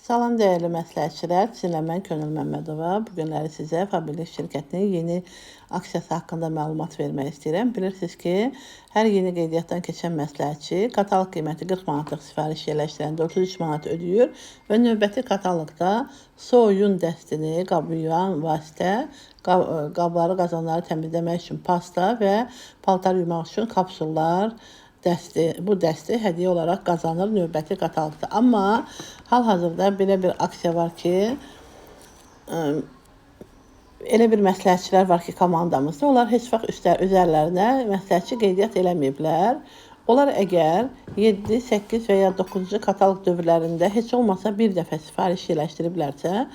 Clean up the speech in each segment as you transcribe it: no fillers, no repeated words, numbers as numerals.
Salam dəyərli məsləhətçilər, sizinlə mən Könül Məmmədova. Bu günləri sizə Faberlic şirkətinin yeni aksiyası haqqında məlumat vermək istəyirəm. Bilirsiniz ki, hər yeni qeydiyyatdan keçən məsləhətçi kataloq qiyməti 40 manatlıq sifariş yerləşdirəndə 33 manat ödəyir və növbəti kataloqda soyun dəstini qab yuyan vasitə, qabları, qazanları təmizləmək üçün pasta və paltar yumaq üçün kapsullar dəsti, bu dəsti hədiyyə olaraq qazanır növbəti kataloqda. Amma hal-hazırda belə bir aksiya var ki, elə bir məsləhətçilər var ki, komandamızda, onlar heç vaxt üzərlərinə məsləhətçi qeydiyyat eləməyiblər. Onlar əgər 7, 8 və ya 9-cu kataloq dövrlərində heç olmasa bir dəfə sifariş yerləşdiriblərsə,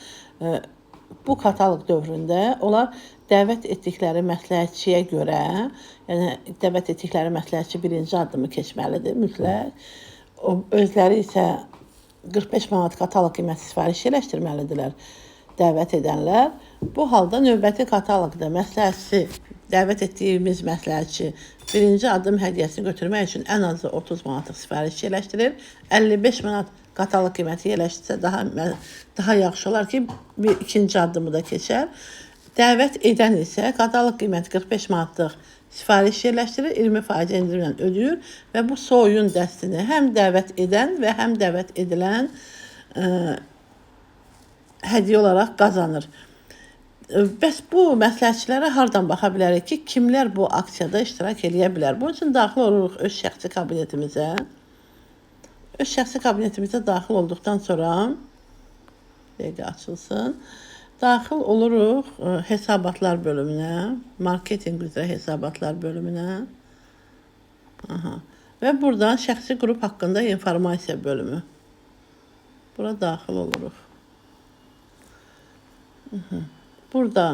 bu kataloq dövründə onlar dəvət etdikləri məsləhətçiyə görə, yəni dəvət etdikləri məsləhətçi birinci addımı keçməlidir mütləq. O, özləri isə 45 manat kataloq qiyməti sifariş yerləşdirməlidirlər dəvət edənlər. Bu halda növbəti kataloqda məsləhətçi, dəvət etdiyimiz məsləhətçi birinci addım hədiyyəsini götürmək üçün ən azı 30 manatlıq sifariş yerləşdirir. 55 manat kataloq qiyməti yerləşdirsə daha yaxşı olar ki, bir ikinci addımı da keçər. Dəvət edən isə kataloq qiyməti 45 manatlıq sifariş yerləşdirir, 20% endirimlə ödəyir və bu soyun dəstini həm dəvət edən və həm dəvət edilən hədiyyə olaraq qazanır. Bəs bu məsləhətçilərə hardan baxa bilərik ki, kimlər bu aksiyada iştirak eləyə bilər? Bunun üçün daxil oluruq öz şəxsi kabinetimizə. Öz şəxsi kabinetimizə daxil olduqdan sonra dəqiqə açılsın. Daxil oluruq hesabatlar bölümünə, marketinq üzrə hesabatlar bölümünə. Aha. Və buradan şəxsi qrup haqqında informasiya bölümü. Bura daxil oluruq. Burada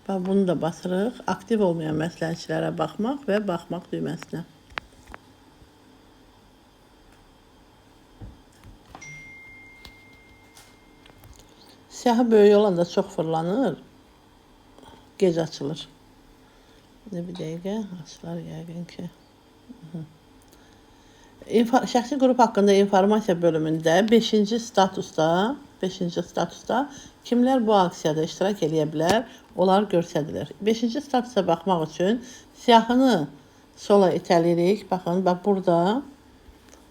bax, bunu da basırıq. Aktiv olmayan məsləhətçilərə baxmaq və baxmaq düyməsinə. Siyahı böyük olanda çox fırlanır. Gec açılır. Bir dəqiqə açılar yəqin ki. Şəxsi qrup haqqında informasiya bölümündə 5-ci statusda kimlər bu aksiyada iştirak eləyə bilər, onlar göstərilir. 5-ci statusa baxmaq üçün siyahını sola itəlirik. Baxın, bax burada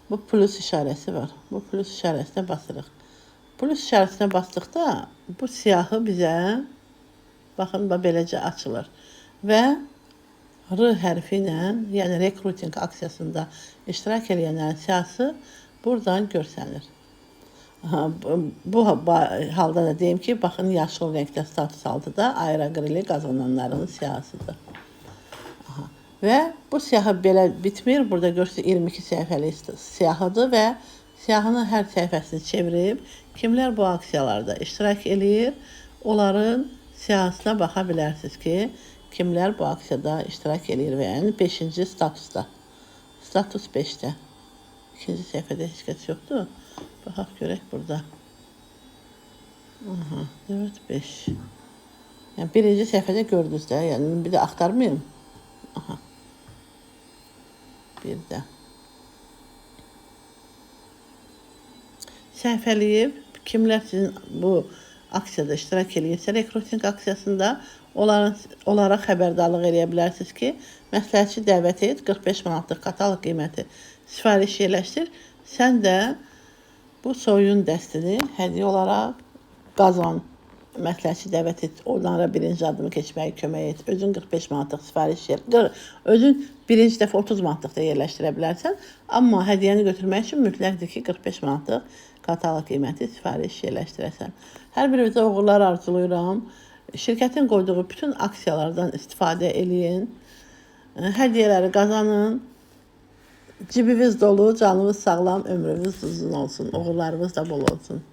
bu plus işarəsi var. Bu plus işarəsinə basırıq. Plus işarəsinə basdıqda bu siyahı bizə baxın, bax beləcə açılır. Və R hərfi ilə, yəni rekrutinq aksiyasında iştirak edənlərin siyahısı buradan görsənir. Aha, bu halda da deyim ki, baxın yaşıl rəngdə status 6-da aeroqrili qazananların siyahısıdır. Aha. Və bu siyahı belə bitmir. Burada görürsünüz 22 səhifəlik siyahıdır və siyahının hər səhifəsini çevirib kimlər bu aksiyalarda iştirak eləyir, onların siyahısına baxa bilərsiniz ki, kimlər bu aksiyada iştirak eləyir və yəni 5-ci statusda. Status 5-də. İkinci səhifədə heç kəs yoxdur. Baxaq görək burada. Aha, 4, 5. Yəni birinci səhifədə gördünüz də, yəni bir də axtarmayım. Aha. Bir də. Səhifələyib kimlər sizin bu aksiyada iştirak eləyirsə, rekrutinq aksiyasında onlara xəbərdarlıq eləyə bilərsiniz ki, məsləhətçi dəvət et, 45 manatlıq kataloq qiyməti sifariş yerləşdir. Sən də bu soyun dəstini hədiyyə olaraq qazan. Məsləhətçi dəvət et, onlara birinci addımı keçməyə kömək et. Özün 45 manatlıq sifariş yer, özün birinci dəfə 30 manatlıq da yerləşdirə bilərsən. Amma hədiyyəni götürmək üçün mütləqdir ki, 45 manatlıq kataloq qiyməti sifariş yerləşdirəsən. Hər birinizə uğurlar arzulayıram. Şirkətin qoyduğu bütün aksiyalardan istifadə eləyin. Hədiyyələri qazanın. Cibiniz dolu, canınız sağlam, ömrünüz uzun olsun, uğurlarınız da bol olsun.